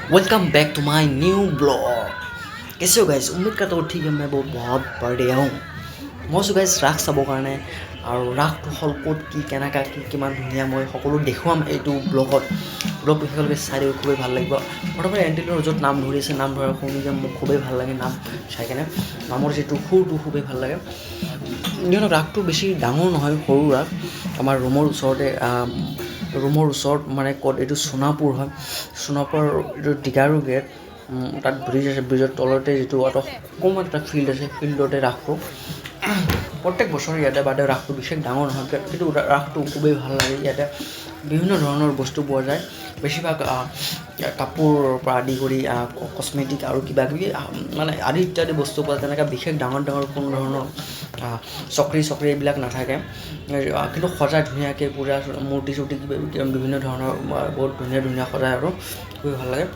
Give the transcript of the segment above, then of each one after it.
Welcome back to my new blog. कैसे हो guys? उम्मीद करता हूँ ठीक है। मैं बहुत बहुत बढ़िया हूँ। মই আছোঁ গাইজ ৰাস চাবৰ কাৰণে। আৰু ৰাসটো হ'ল ক'ত, কি, কেনেকুৱা, কি, কিমান ধুনীয়া, মই সকলো দেখুৱাম এইটো ব্লগত। ব্লগটো শেষলৈকে চাই দিব, খুবেই ভাল লাগিব। প্ৰথমতে এণ্ট্ৰি য'ত নাম ধৰি আছে, নাম ধৰা শুনি যে মোক খুবেই ভাল লাগে। নাম চাই কেনে নামৰ যিটো সুৰটো খুবেই ভাল লাগে। যিহেতু ৰাসটো বেছি ডাঙৰ নহয়, সৰু ৰাস। আমাৰ ৰুমৰ ওচৰতে, ৰুমৰ ওচৰত মানে ক'ত, এইটো সোণাপুৰ হয়। সোণাপুৰ এইটো ডিগাৰু গেট, তাত ব্ৰিজ আছে। ব্ৰিজৰ তলতে যিটো এটা অকণমান এটা ফিল্ড আছে, ফিল্ডতে ৰাসটো প্ৰত্যেক বছৰে ইয়াতে বাদে। ৰাসটো বিশেষ ডাঙৰ নহয়, কিন্তু ৰাসটো খুবেই ভাল লাগে। ইয়াতে বিভিন্ন ধৰণৰ বস্তু পোৱা যায়। বেছিভাগ কাপোৰৰ পৰা আদি কৰি কচমেটিক আৰু কিবা কিবি মানে আদি ইত্যাদি বস্তু পোৱা যায়। তেনেকৈ বিশেষ ডাঙৰ ডাঙৰ কোনো ধৰণৰ চকৰি চকৰি এইবিলাক নাথাকে, কিন্তু সজাই ধুনীয়াকৈ পূৰা মূৰ্তি চূৰ্তি কিবা বিভিন্ন ধৰণৰ বহুত ধুনীয়া ধুনীয়া সজায় আৰু খুবেই ভাল লাগে।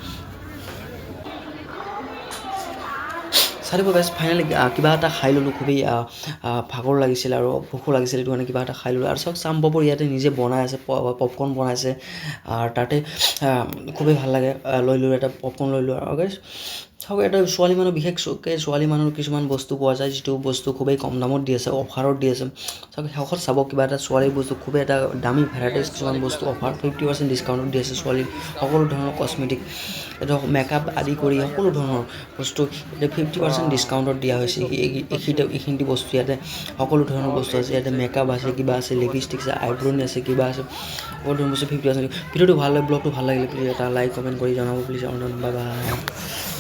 চাই দিব গাইজ। ফাইনেলি কিবা এটা খাই ল'লোঁ। খুবেই ভাগৰ লাগিছিল আৰু ভোকো লাগিছিল, সেইটো কাৰণে কিবা এটা খাই ল'লোঁ। আৰু চাওক, চাম পাপৰ ইয়াতে নিজে বনাই আছে, পপকৰ্ণ বনাইছে আৰু তাতে খুবেই ভাল লাগে। লৈ ল'লোঁ এটা পপকৰ্ণ লৈ ল'লোঁ। আৰু গাইজ চাওক, এটা ছোৱালী মানুহ, বিশেষকৈ ছোৱালী মানুহৰ কিছুমান বস্তু পোৱা যায়, যিটো বস্তু খুবেই কম দামত দি আছে, অফাৰত দি আছে। চাওক, শেষত চাব কিবা এটা ছোৱালীৰ বস্তু, খুবেই এটা দামী ভেৰাইটিজ কিছুমান বস্তু অফাৰ 50% ডিছকাউণ্টত দি আছে। ছোৱালীৰ সকলো ধৰণৰ কচমেটিক, এইটো মেকআপ আদি কৰি সকলো ধৰণৰ বস্তু এতিয়া 50% ডিছকাউণ্টত দিয়া হৈছে। এইখিনি বস্তু ইয়াতে সকলো ধৰণৰ বস্তু আছে। ইয়াতে মেকআপ আছে, কিবা আছে, লিপষ্টিক আছে, আইব্ৰ'নি আছে, কিবা আছে, সকলো ধৰণৰ বস্তু 50%। ভিডিঅ'টো ভাল লাগে, ব্লগটো ভাল লাগিলে প্লিজ এটা লাইক কমেণ্ট কৰি জনাব প্লিজ। Bye bye.